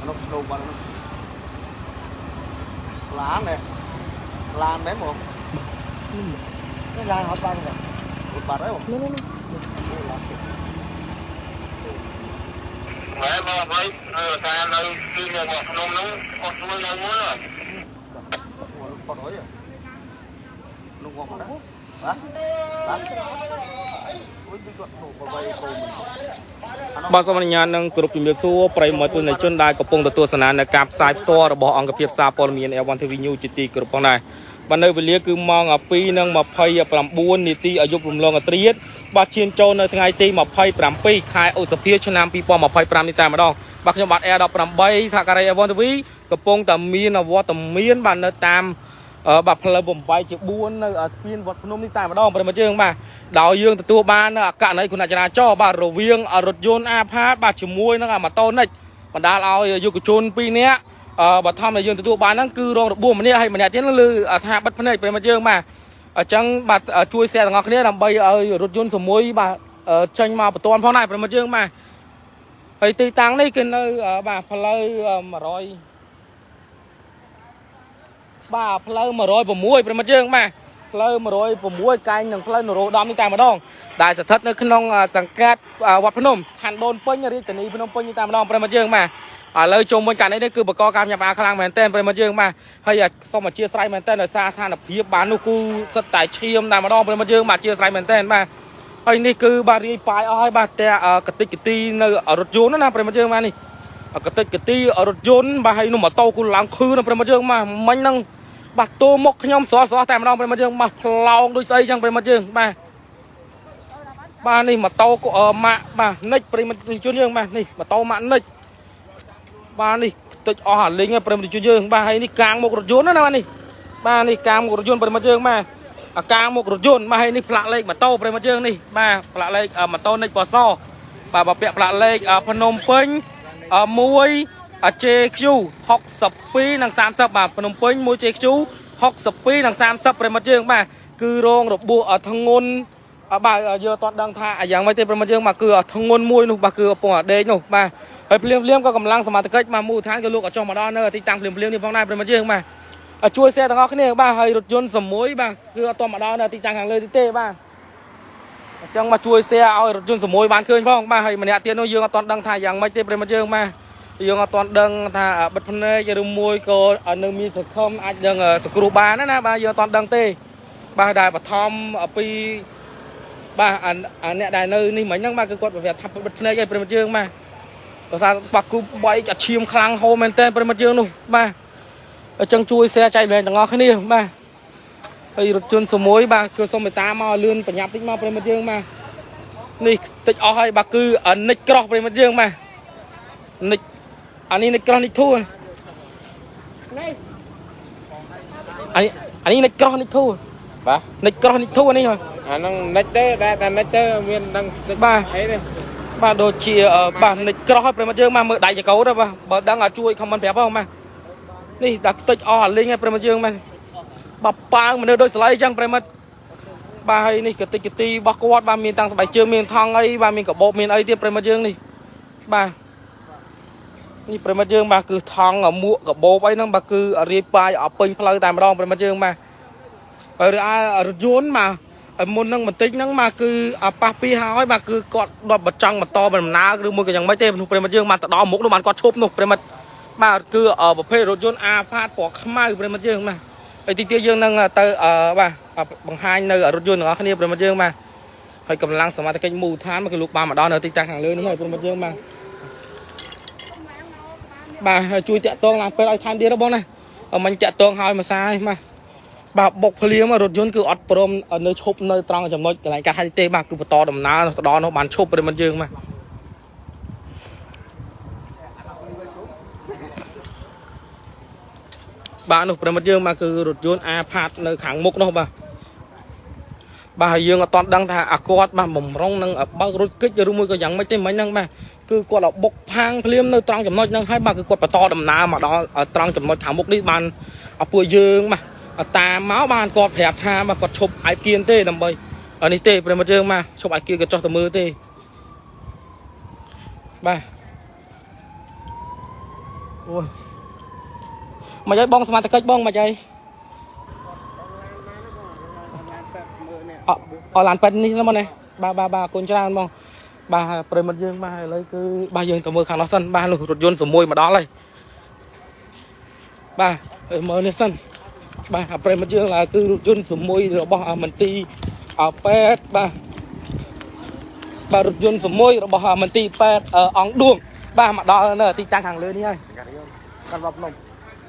នោះស្នូបាត់នោះឡាននេះឡានមែនបងនេះឡានអត់បានទេរត់បាត់ហើយបង នេះនេះ ឡានទៀត ម៉ែបងហើយថានៅទីមកភ្នំហ្នឹងគាត់ជួយនៅមួយ ផុតហើយនោះងំណាបាទបាទអូយពីគាត់នោះបបីកូនមិន បាទសូមអនុញ្ញាតនឹងគ្រប់ជំរាបសួរប្រិយមិត្តទស្សនិកជនដែលកំពុងទទួលស្នានៅការផ្សាយផ្ទាល់របស់អង្គភាពសារព័ត៌មាន L1 TV News ជាទីគោរពផងដែរបាទនៅវេលាគឺម៉ោង2:29នាទីអាយុរំលងអត្រាតបាទឈានចូលនៅថ្ងៃទី27ខែឧសភាឆ្នាំ2025នេះតែម្ដងបាទខ្ញុំបាទ Air18 សហការី L1 TV កំពុងតែមានវត្តមានបាទនៅតាម បាទផ្លូវ8ជា4នៅស្ពានវត្តភ្នំនេះតែម្ដងប្រិយមិត្តយើងបាទដោយយើងទទួលបាននៅករណីគ្រោះថ្នាក់ចរាចរណ៍បាទរវាងរថយន្តអាផាតបាទជាមួយនឹងម៉ូតូនិចបណ្ដាលឲ្យយុវជន2នាក់បឋមដែលយើងទទួលបានហ្នឹងគឺរងរបួសម្នាក់ហើយម្នាក់ទៀតហ្នឹងលើថាបិទភ្នែកប្រិយមិត្តយើងបាទអញ្ចឹងបាទជួយ share ទាំងអស់គ្នាដើម្បីឲ្យរថយន្តសមួយបាទចេញមកបន្ទាន់ផងដែរប្រិយមិត្តយើងបាទហើយទីតាំងនេះគឺនៅបាទផ្លូវ100 បាទផ្លូវ106ប្រិមត្តយើងបាទផ្លូវ106កែងនឹងផ្លូវនរោត្តមនេះតែម្ដងដែលស្ថិតនៅក្នុងសង្កាត់វត្តភ្នំខណ្ឌដូនពេញរាជធានីភ្នំពេញនេះតែម្ដងប្រិមត្តយើងបាទឥឡូវជុំវិញករណីនេះគឺបកការញាប់អាខ្លាំងមែនទែនប្រិមត្តយើងបាទហើយសូមអធិស្ឋានមែនទែនដោយសារស្ថានភាពបាទនោះគឺសិតតែឈាមតែម្ដងប្រិមត្តយើងបាទអធិស្ឋានមែនទែនបាទហើយនេះគឺបាទរាយប៉ាយអស់ហើយបាទតែកតិចកទីនៅរថយន្តណាប្រិមត្តយើងបាទនេះកតិចកទីរថយន្តបាទហើយនោះម៉ូតូគឺឡើងខឺណាប្រិមត្តយើងបាទមិញហ្នឹង បាទទោមុខខ្ញុំស្រស់ស្រស់តែម្ដងប្រិមត្តយើងបាទផ្លោងដូចស្អីចឹងប្រិមត្តយើងបាទបាទនេះម៉ូតូម៉ាក់បាទនិចប្រិមត្តជនយើងបាទនេះម៉ូតូម៉ាក់និចបាទនេះខ្ទេចអស់អាលីងហើយប្រិមត្តជនយើងបាទហើយនេះកាងមុខរថយន្តណាបាទនេះបាទនេះកាងមុខរថយន្តប្រិមត្តយើងបាទអាកាងមុខរថយន្តបាទហើយនេះផ្លាកលេខម៉ូតូប្រិមត្តយើងនេះបាទផ្លាកលេខម៉ូតូនិចពណ៌សបាទបើពាក់ផ្លាកលេខភ្នំពេញ1 JQ 62និង30បាទភ្នំពេញ1 JQ 62និង30ប្រិមត្តយើងបាទគឺរងរបួសធ្ងន់បាទយើងអត់ដឹងថាយ៉ាងម៉េចទេប្រិមត្តយើងបាទគឺធ្ងន់មួយនោះបាទគឺកំពុងតែដេកនោះបាទហើយភ្លាមភ្លាមក៏កម្លាំងសមត្ថកិច្ចបាទមូលដ្ឋានក៏លោកក៏ចុះមកដល់នៅទីតាំងភ្លាមភ្លាមនេះផងដែរប្រិមត្តយើងបាទជួយ share ទាំងអស់គ្នាបាទហើយរថយន្តសមួយបាទគឺអត់ទាន់មកដល់នៅទីតាំងខាងលើទេបាទអញ្ចឹងមកជួយ share ឲ្យរថយន្តសមួយបានឃើញផងបាទហើយម្នាក់ទៀតនោះយើងអត់ទាន់ដឹងថាយ៉ាងម៉េចទេប្រិមត្តយើងបាទយើងអត់ទាន់ដឹងថាបិទភ្នែកឬមួយក៏នៅមានសង្ឃឹមអាចនឹងសង្គ្រោះបានណាបាទយើងអត់ទាន់ដឹងទេបាទដែលបឋមពីបាទអាអ្នកដែលនៅនេះមិញហ្នឹងបាទគឺគាត់ប្រាប់ថាបិទភ្នែកឲ្យប្រិមត្តយើងបាទភាសាបាគូបែកអាឈាមខ្លាំងហូរមែនតើប្រិមត្តយើងនោះបាទអញ្ចឹងជួយ share ចែករំលែកទាំងអស់គ្នាបាទហើយរថយន្តសមួយបាទគឺសូមមេត្តាមកលឿនប្រញាប់តិចមកប្រិមត្តយើងបាទនេះតិចអស់ហើយបាទគឺនិចក្រោះប្រិមត្តយើងបាទនិចអានេះនិចក្រោះនិចធូ នេះ អានេះអានេះនិចក្រោះនិចធូ បាទ និចក្រោះនិចធូអានេះហ៎ អាហ្នឹងនិចទេដែរតែនិចទេមានដឹងនិច បាទ អីទេ បាទដូចជាបាទនិចក្រោះហើយប្រិមត្តយើងបាទមើលដៃចកោតបាទបើដឹងឲ្យជួយ comment ប្រាប់ផងបាទនេះដាក់ខ្ទេចអស់អាលីងហើយប្រិមត្តយើងបាទបាទប៉ាងមនុស្សដូចស្លៃអញ្ចឹងប្រិមត្តបាទហើយនេះកតិចកទីរបស់គាត់បាទមានតាំងស្បែកជើងមានថង់អីបាទមានកបោបមានអីទៀតប្រិមត្តយើងនេះបាទនេះប្រិមត្តយើងបាទគឺថង់មួកកបោបអីហ្នឹងបាទគឺរាយប៉ាយអស់ពេញផ្លូវតែម្ដងប្រិមត្តយើងបាទហើយរថយន្តបាទហើយមុនហ្នឹងបន្តិចហ្នឹងបាទគឺប៉ះពីហើយបាទគឺគាត់ដល់បចង់បន្តដំណើរឬមួយក៏យ៉ាងម៉េចទេព្រោះប្រិមត្តយើងបានទៅដល់មុខនោះបានគាត់ឈប់នោះប្រិមត្តបាទគឺប្រភេទរថយន្តអាផាតពណ៌ខ្មៅប្រិមត្តយើងបាទហើយទីទៀតយើងនឹងទៅបាទបង្ហាញនៅរថយន្តទាំងអស់គ្នាប្រិមត្តយើងបាទហើយកម្លាំងសមត្ថកិច្ចមូលដ្ឋានគឺលោកបានមកដល់នៅទីតាំងខាងលើនេះហើយប្រិមត្តយើងបាទបាទជួយតាក់ទងឡើងពេលឲ្យថែមទៀតបងណាមិញតាក់ទងហើយមួយសាហើយបាទ បាទបុកភ្លាមរថយន្តគឺអត់ព្រមនៅឈប់នៅត្រង់ចំណុចកន្លែងកាត់ហេតុទេបាទគឺបន្តដំណើរទៅដល់នោះបានឈប់ប្រិមត្តយើងបាទបាទនោះប្រិមត្តយើងបាទគឺរថយន្តអាផាតនៅខាងមុខនោះបាទបាទហើយយើងអត់ទាន់ដឹងថាអាគាត់បាទបំរុងនឹងបើករថគិចឬមួយក៏យ៉ាងម៉េចទេមិញហ្នឹងបាទគឺគាត់ឲ្យបុកផាងភ្លាមនៅត្រង់ចំណុចហ្នឹងហើយបាទគឺគាត់បន្តដំណើរមកដល់ត្រង់ចំណុចខាងមុខនេះបានឲ្យពួកយើងបាទ តាមមកបានគាត់ប្រាប់ថាបាទគាត់ឈប់អាយគៀនទេដើម្បីនេះទេប្រិមត្តយើងបាទឈប់អាយគៀនក៏ចោះទៅមើលទេបាទ អូយមកឲ្យបងសមាជិកបងមកឲ្យអអឡានប៉ែតនេះមកនេះបាទបាទបាទអរគុណច្រើនបងបាទប្រិមិត្តយើងបាទឥឡូវគឺបាទយើងទៅមើលខាងនោះសិនបាទនោះរថយន្តសមួយមកដល់ហើយបាទហើយមើលនេះសិនបាទប្រិមិត្តយើងគឺរថយន្តសមួយរបស់មន្ទីរពេទ្យបាទបាទរថយន្តសមួយរបស់មន្ទីរពេទ្យអង្គឌួងបាទមកដល់នៅទីតាំងខាងលើនេះហើយ សង្កាត់យើងកាន់វត្តភ្នំ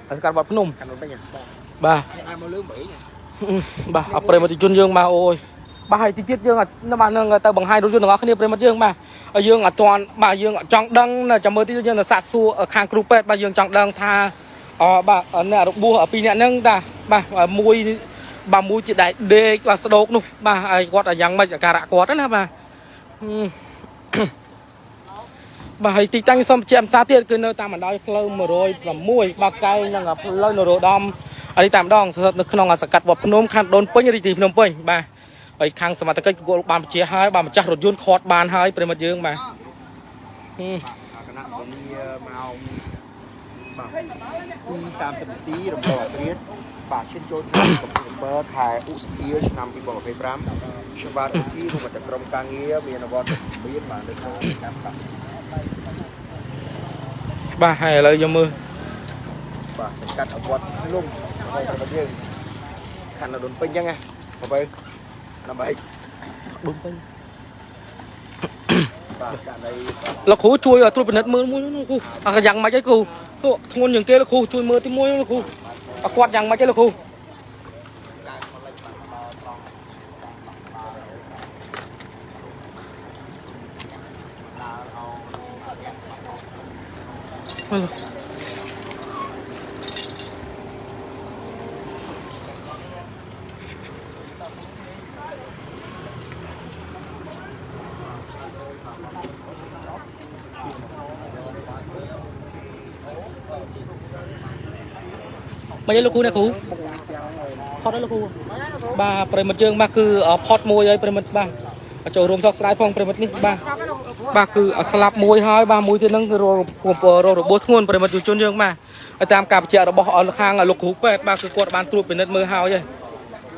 សង្កាត់វត្តភ្នំ កាន់វត្តពេញបាទ បាទ អាមកលឿងបី បាទអប្រិមត្តជនយើងបាទអូយបាទហើយទីទៀតយើងអត់បាទនឹងទៅបង្ហាញរថយន្តទាំងអស់គ្នាប្រិមត្តយើងបាទហើយយើងអត់ទាន់បាទយើងចង់ដឹងចាំមើលទីទៀតយើងទៅសាកសួរខាងគ្រូពេទ្យបាទយើងចង់ដឹងថាអបាទអ្នករបួសពីរអ្នកហ្នឹងតាបាទមួយបាទមួយជាដែកដេកបាទស្ដោកនោះបាទហើយគាត់យ៉ាងម៉េចអាការៈគាត់ណាបាទបាទហើយទីតាំងសូមបញ្ជាក់ភាសាទៀតគឺនៅតាមបណ្ដោយផ្លូវ106បាទកែងនឹងផ្លូវនរោត្តមអីតាមដងស្ថិតនៅក្នុងសង្កាត់វត្តភ្នំខណ្ឌដូនពេញរាជធានីភ្នំពេញបាទហើយខាងសមត្ថកិច្ចក៏បានបញ្ជាហើយបាទម្ចាស់រថយន្តខាត់បានហើយប្រិមត្តយើងបាទ គណៈពលាម៉ោងបាទ2:30នាទីរំលងអត្រាបាទឈានចូលឆ្នាំ7ខែឧសភាឆ្នាំ2025ខ្ញុំបាទអ៊ីរួមกับក្រុមការងារមានអវត្តមានបាទនៅក្នុងកម្មបាទ បាទហើយឥឡូវយើងមើល បាទសង្កាត់អវត្តភ្នំហើយរបស់យើងខណ្ឌដូនពេញអញ្ចឹងណាបើដើម្បី ដូនពេញ បាទករណី លោកគ្រូជួយត្រួតពិនិត្យមើលមួយលោកគ្រូអាយ៉ាងម៉េចអីគ្រូធ្ងន់ជាងគេលោកគ្រូជួយមើលទីមួយលោកគ្រូអាគាត់យ៉ាងម៉េចអីលោកគ្រូមើលមកលោកគ្រូណាគ្រូផុតហើយលោកគ្រូបាទប្រិមិត្តយើងបាទគឺផុតមួយហើយប្រិមិត្តបាទចូលរួមសោកស្ដាយផងប្រិមិត្តនេះបាទបាទគឺស្លាប់មួយហើយបាទមួយទៀតហ្នឹងគឺរករបួសធ្ងន់ប្រិមិត្តយុវជនយើងបាទហើយតាមការបញ្ជាក់របស់ខាងលោកគ្រូពេទ្យបាទគឺគាត់បានត្រួតពិនិត្យមើលហើយហើយ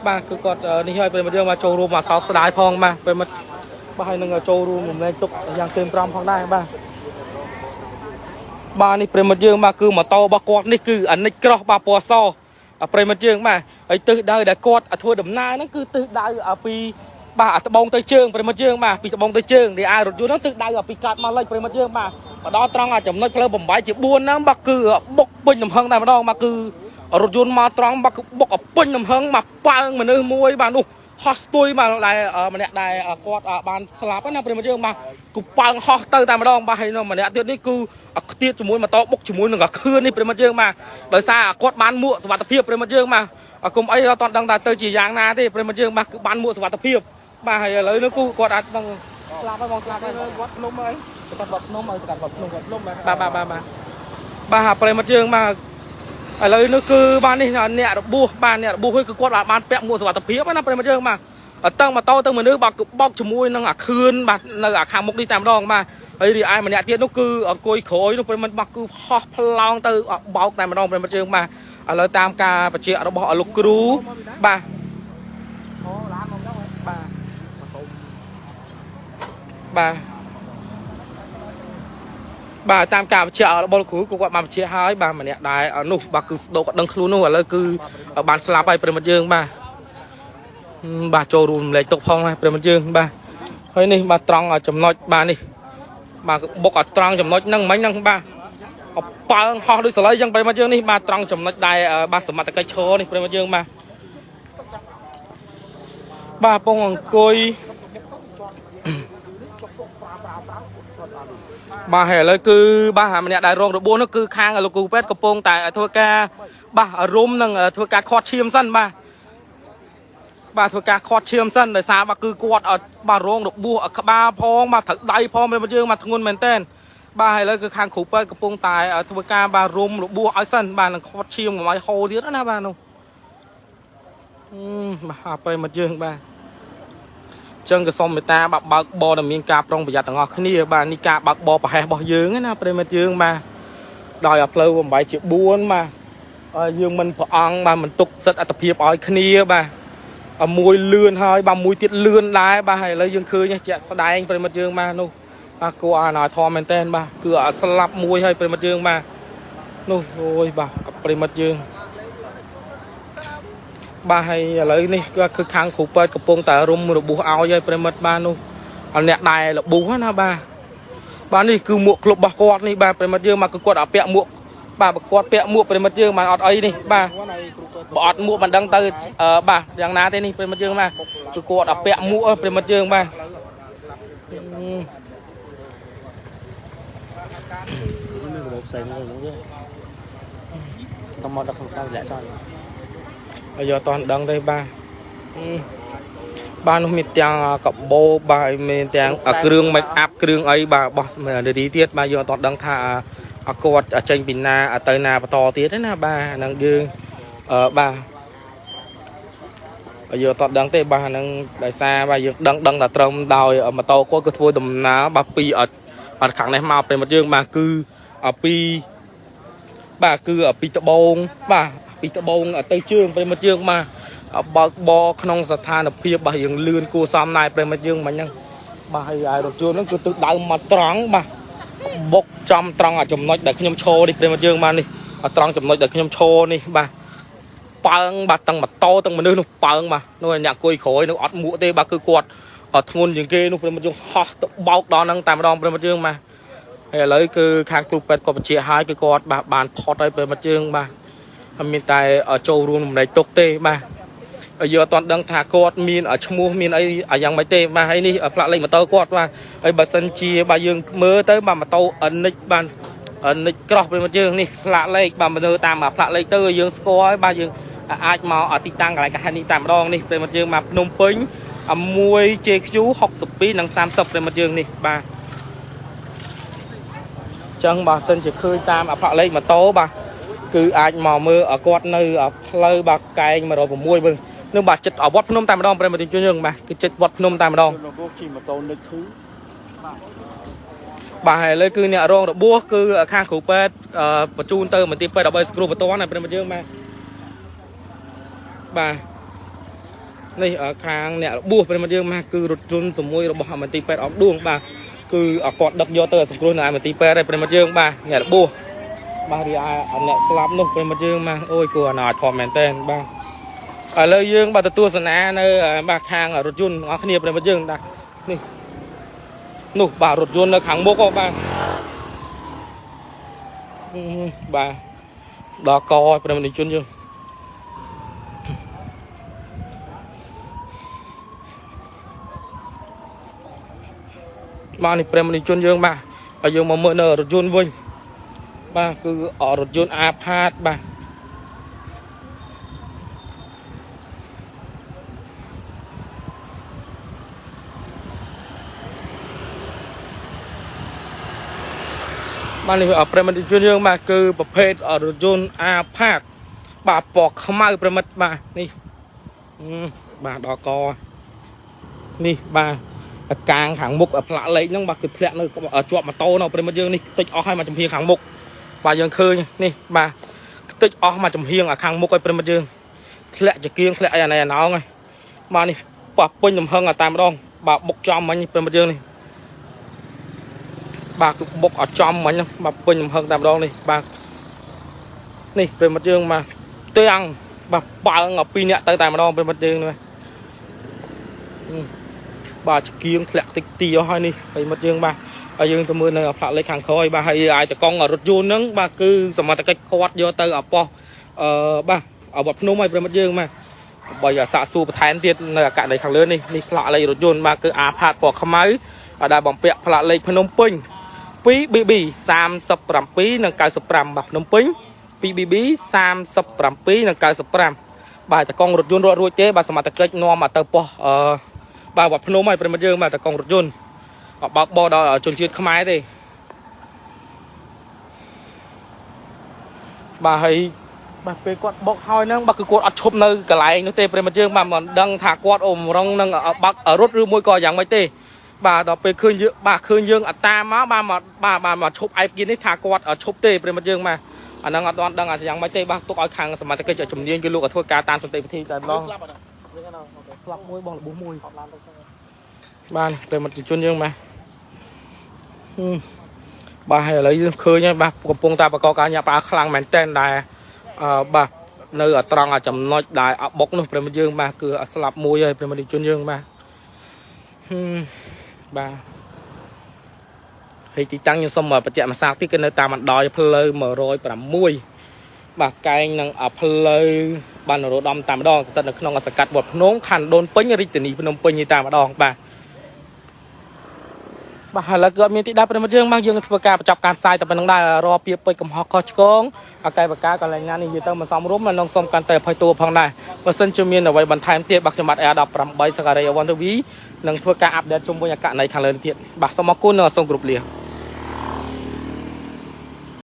បាទគឺគាត់នេះហើយប្រិមិត្តយើងបាទចូលរួមមកសោកស្ដាយផងបាទប្រិមិត្តបាទហើយនឹងចូលរួមរំលែកទុកយ៉ាងក្រៀមក្រំផងដែរបាទបាទនេះប្រិមិត្តយើងបាទគឺម៉ូតូរបស់គាត់នេះគឺអានិចក្រោះបាទពណ៌សប្រិមិត្តយើងបាទហើយទិសដៅដែលគាត់ធ្វើដំណើរហ្នឹងគឺទិសដៅពីបាទត្បូងទៅជើងប្រិមិត្តយើងបាទពីត្បូងទៅជើងរីឯរថយន្តហ្នឹងទិសដៅពីកាត់មកលិចប្រិមិត្តយើងបាទមកដល់ត្រង់ចំណុចផ្លូវ8ជា4ហ្នឹងបាទគឺបុកពេញលំហឹងតែម្ដងបាទគឺរថយន្តមកត្រង់បាទគឺបុកឲ្យពេញលំហឹងមកប៉ើងមនុស្សមួយបាទនោះហោះស្ទួយបាទដែលម្នាក់ដែលគាត់បានស្លាប់ណាប្រិមិត្តយើងបាទគឺប៉ើងហោះទៅតែម្ដងបាទហើយនៅម្នាក់ទៀតនេះគឺខ្ទាតជាមួយម៉ូតូបុកជាមួយនឹងអាខឿននេះប្រិមិត្តយើងបាទដោយសារគាត់បានមួកសុវត្ថិភាពប្រិមិត្តយើងបាទគុំអីអត់ទាន់ដឹងថាទៅជាយ៉ាងណាទេប្រិមិត្តយើងបាទគឺបានមួកសុវត្ថិភាពបាទហើយឥឡូវនេះគឺគាត់អាចដឹងស្លាប់ហើយបងស្លាប់ហើយ វត្តភ្នំអី ស្កាត់វត្តភ្នំឲ្យស្កាត់វត្តភ្នំ វត្តភ្នំ បាទបាទបាទបាទបាទប្រិមិត្តយើងបាទឥឡូវនេះគឺបាទនេះអ្នករបួសបាទអ្នករបួសគឺគាត់បានពាក់មួកសុវត្ថិភាពណាប្រិមិត្តយើងបាទតឹងម៉ូតូទៅមនុស្សបាទគឺបោកជាមួយនឹងអាខឿនបាទនៅអាខាងមុខនេះតែម្ដងបាទហើយរីឯម្នាក់ទៀតនោះគឺអង្គុយក្រោយនោះប្រិមិត្តបាទគឺហោះផ្លោងទៅបោកតែម្ដងប្រិមិត្តយើងបាទឥឡូវតាមការបញ្ជាក់របស់លោកគ្រូបាទបាទបាទបាទតាមការបញ្ជាក់របស់លោកគ្រូគឺគាត់បានបញ្ជាក់ហើយបាទម្នាក់ដែរនោះបាទគឺស្ដោកអត់ដឹងខ្លួននោះឥឡូវគឺបានស្លាប់ហើយប្រិមិត្តយើងបាទបាទចូលរួមរំលែកទុកផងដែរប្រិមិត្តយើងបាទហើយនេះបាទត្រង់ចំណុចបាទនេះបាទបុកឲ្យត្រង់ចំណុចហ្នឹងមិញហ្នឹងបាទអប៉ើងហោះដូចសលៃចឹងប្រិមិត្តយើងនេះបាទត្រង់ចំណុចដែរបាទសមត្ថកិច្ចឈរនេះប្រិមិត្តយើងបាទបាទពងអង្គុយបាទហើយឥឡូវគឺបាទម្នាក់ដែលរងរបួសនោះគឺខាងលោកគ្រូពេទ្យកំពុងតែធ្វើការបាទរុំនិងធ្វើការខាត់ឈាមសិនបាទបាទធ្វើការខាត់ឈាមសិនដោយសារបាទគឺគាត់បាទរងរបួសក្បាលផងបាទត្រូវដៃផងប្រិមត្តយើងបាទធ្ងន់មែនតើបាទហើយឥឡូវគឺខាងគ្រូពេទ្យកំពុងតែធ្វើការបាទរុំរបួសឲ្យសិនបាទនឹងខាត់ឈាមកុំឲ្យហូរទៀតណាបាទនោះបាទប្រិមត្តយើងបាទចឹងក៏សូមមេត្តាបាទបើកបរដែលមានការប្រុងប្រយ័ត្នទាំងអស់គ្នាបាទនេះការបើកបរប្រហែសរបស់យើងណាប្រិមិត្តយើងបាទ ដោយអាផ្លូវ8ជា4បាទយើងមិនប្រអង្គបាទមិនទុកសិទ្ធិអត្តភាពឲ្យគ្នាបាទមួយលឿនហើយបាទមួយទៀតលឿនដែរបាទហើយឥឡូវយើងឃើញជាក់ស្ដែងប្រិមិត្តយើងបាទនោះបាទគួរអាណោធមមែនតើបាទគឺអត់ស្លាប់មួយហើយប្រិមិត្តយើងបាទនោះអូយបាទប្រិមិត្តយើងបាទហើយឥឡូវនេះគឺខាងគ្រូពេទ្យកំពុងតែរុំរបួសឲ្យហើយប្រិមិត្តបាទនោះអ្នកដែររបួសណាបាទបាទនេះគឺមួកក្លុបរបស់គាត់នេះបាទប្រិមិត្តយើងមកគឺគាត់អត់ពាក់មួកបាទបើគាត់ពាក់មួកប្រិមិត្តយើងបានអត់អីនេះបាទបើអត់មួកមិនដឹងទៅបាទយ៉ាងណាទេនេះប្រិមិត្តយើងបាទគឺគាត់អត់ពាក់មួកប្រិមិត្តយើងបាទ មានរបបផ្សេងទៅនោះទេតមកដល់ក្នុងសាលាចោល ហើយយកអត់តដឹងទេបាទបាទនោះមានទាំងកបោបាទមានទាំងគ្រឿង make up គ្រឿងអីបាទរបស់នារីទៀតបាទយើងអត់តដឹងថាគាត់ចេញពីណាទៅណាបន្តទៀតទេណាបាទហ្នឹងយើងបាទយើងអត់ដឹងទេបាទហ្នឹងដោយសារបាទយើងដឹងដឹងតែត្រឹមដោយម៉ូតូគាត់គឺធ្វើដំណើរបាទពីអត់ខាងនេះមកប្រិមត្តយើងបាទគឺពីបាទគឺពីត្បូងបាទពីត្បូងទៅជើងប្រិមត្តយើងបាទបើកបរក្នុងស្ថានភាពបាទយើងលឿនគួរសមដែរប្រិមត្តយើងមិញហ្នឹងបាទហើយរថយន្តហ្នឹងគឺទិសដៅមកត្រង់បាទបុកចំត្រង់អាចំណុចដែលខ្ញុំឈរនេះប្រិមត្តយើងបាទនេះត្រង់ចំណុចដែលខ្ញុំឈរនេះបាទប៉ើងបាទទាំងម៉ូតូទាំងមនុស្សនោះប៉ើងបាទនោះអ្នកអង្គុយក្រោយនោះអត់មួកទេបាទគឺគាត់ធ្ងន់ជាងគេនោះប្រិមត្តយើងហោះទៅបោកដល់ហ្នឹងតែម្ដងប្រិមត្តយើងបាទហើយឥឡូវគឺខាងគ្រូពេទ្យគាត់បញ្ជាក់ឲ្យគឺគាត់បាទបានផុតហើយប្រិមត្តយើងបាទអត់មានតែចូលរួមរំលែកទុកទេបាទយើងអត់ទាន់ដឹងថាគាត់មានឈ្មោះមានអីយ៉ាងម៉េចទេបាទហើយនេះផ្លាកលេខម៉ូតូគាត់បាទហើយបើសិនជាបាទយើងមើលទៅបាទម៉ូតូអនិចបាទអនិចក្រោះប្រិមត្តយើងនេះផ្លាកលេខបាទមើលតាមផ្លាកលេខទៅយើងស្គាល់ហើយបាទយើងអាចមកទីតាំងកន្លែងកហេតុនេះតែម្ដងនេះប្រិមត្តយើងមកភ្នំពេញ1 JQ 62និង30ប្រិមត្តយើងនេះបាទចឹងបើសិនជាឃើញតាមផ្លាកលេខម៉ូតូបាទគឺអាចមកមើលគាត់នៅផ្លូវបាទកែង106វិញនឹងបាទចិត្តវត្តភ្នំតែម្ដងប្រិមត្តយើងបាទគឺចិត្តវត្តភ្នំតែម្ដង លោកជិះម៉ូតូនឹកធឺ បាទហើយឥឡូវគឺអ្នករងរបួសគឺខាងគ្រូពេទ្យបញ្ជូនទៅមន្ទីរពេទ្យដើម្បីសង្គ្រោះបន្ទាន់ហើយប្រិមត្តយើងបាទបាទនេះខាងអ្នករបួសប្រិមត្តយើងបាទគឺរថយន្តសមួយរបស់មន្ទីរពេទ្យអង្គឌួងបាទគឺគាត់ដឹកយកទៅសង្គ្រោះនៅឯមន្ទីរពេទ្យហើយប្រិមត្តយើងបាទអ្នករបួសបាទរីឯអ្នកស្លាប់នោះប្រិមត្តយើងបាទអូយគួរអនាថធំមែនតើបាទឥឡូវយើងបាទទទួលសនានៅបាទខាងរថយន្តទាំងអស់គ្នាប្រិមត្តយើងបាទនេះនោះបាទរថយន្តនៅខាងមុខហ៎បាទបាទដល់កឲ្យប្រិមត្តជនយើងបាទនេះប្រិមត្តជនយើងបាទឲ្យយើងមកមើលនៅរថយន្តវិញបាទគឺរថយន្តអាផាតបាទបាទនេះប្រិមត្តជនយើងបាទគឺប្រភេទរថយន្តអាផាតបាទពណ៌ខ្មៅប្រិមត្តបាទនេះបាទដល់កនេះបាទកាងខាងមុខផ្លាកលេខហ្នឹងបាទគឺធ្លាក់នៅជាប់ម៉ូតូនៅប្រិមត្តយើងនេះខ្ទេចអស់ហើយមកចំហៀងខាងមុខបាទយើងឃើញនេះបាទខ្ទេចអស់មកចំហៀងខាងមុខឲ្យប្រិមត្តយើងធ្លាក់ចង្គៀងធ្លាក់អីអាណែអាណងហើយបាទនេះប៉ះពេញចំហឹងតែម្ដងបាទបុកចំមិញប្រិមត្តយើងនេះបាទគឺបុកអត់ចំមិញហ្នឹងបាទពេញចំហឹងតែម្ដងនេះបាទនេះប្រិមត្តយើងបាទទាំងបាទប៉ើងឲ្យពីរនាក់ទៅតែម្ដងប្រិមត្តយើងនេះបាទចង្គៀងធ្លាក់តិចទីអស់ហើយនេះប្រិមត្តយើងបាទហើយយើងទៅមើលនៅផ្លាកលេខខាងក្រោយបាទហើយឲ្យតកង់រថយន្តហ្នឹងបាទគឺសមត្ថកិច្ចគាត់យកទៅអប៉ោះបាទវត្តភ្នំហើយប្រិមត្តយើងបាទបើឲ្យសាកសួរបន្ថែមទៀតនៅអកដីខាងលើនេះនេះផ្លាកលេខរថយន្តបាទគឺអាផាតពណ៌ខ្មៅដែលបំពាក់ផ្លាកលេខភ្នំពេញ 2BB 37និង95បាទភ្នំពេញ 2BB 37និង95បាទតកង់រថយន្តរត់រួចទេបាទសមត្ថកិច្ចនាំមកទៅប៉ុស្តិ៍បាទវត្តភ្នំហើយប្រិមត្តយើងបាទតកង់រថយន្តអត់បើកបរដល់ជនជាតិខ្មែរទេបាទហើយបាទពេលគាត់បុកហើយហ្នឹងបាទគឺគាត់អត់ឈប់នៅកន្លែងនោះទេប្រិមត្តយើងបាទមិនដឹងថាគាត់អមរងនឹងបើករត់ឬមួយក៏យ៉ាងម៉េចទេ បាទដល់ពេលឃើញយើងបាទឃើញយើងអត់តាមមកបាទមកបាទបាទមកឈប់អែបគៀននេះថាគាត់ឈប់ទេប្រិមត្តយើងបាទអាហ្នឹងអត់ទាន់ដឹងអាយ៉ាងម៉េចទេបាទទុកឲ្យខាងសមត្ថកិច្ចជំនាញគឺលោកឲ្យធ្វើការតាមសន្តិវិធីតែម្ដង ស្លាប់អត់វិញណាអូខេ ស្លាប់មួយបងរបួសមួយ អត់ឡានទៅចឹង បានប្រិមត្តជនយើងបាទហឹមបាទហើយឥឡូវយើងឃើញហើយបាទកំពុងតែបកកការញាក់ផ្អើលខ្លាំងមែនតែនដែរអឺបាទនៅត្រង់ចំណុចដែលអបុកនោះប្រិមត្តយើងបាទគឺស្លាប់មួយហើយប្រិមត្តជនយើងបាទហឹមបាទហើយទីតាំងខ្ញុំសូមបញ្ជាក់មួយសាកទៀតគឺនៅតាមបណ្ដោយផ្លូវ106បាទកែងនឹងផ្លូវបាននរោត្តមតាមម្ដងស្ថិតនៅក្នុងសង្កាត់វត្តភ្នំខណ្ឌដូនពេញរាជធានីភ្នំពេញនេះតាមម្ដងបាទ បាទឥឡូវគឺអត់មានទីដាក់ប្រិមត្តយើងមកយើងធ្វើការបញ្ចប់ការផ្សាយតែប៉ុណ្្នឹងដែររាល់ពាក្យពេចន៍កំហុសខុសឆ្គងអកែបកាកន្លែងណានេះនិយាយទៅមិនសមរម្យនិងសូមកាន់តែអភ័យទោសផងដែរបើសិនជាមានអ្វីបន្ថែមទៀតបាទខ្ញុំបាទ Air18 សការីអវ៉ាន់ធីវីនឹងធ្វើការអាប់ដេតជុំវិញអករណីខាងលើនេះទៀតបាទសូមអរគុណនិងសូមគោរពលា។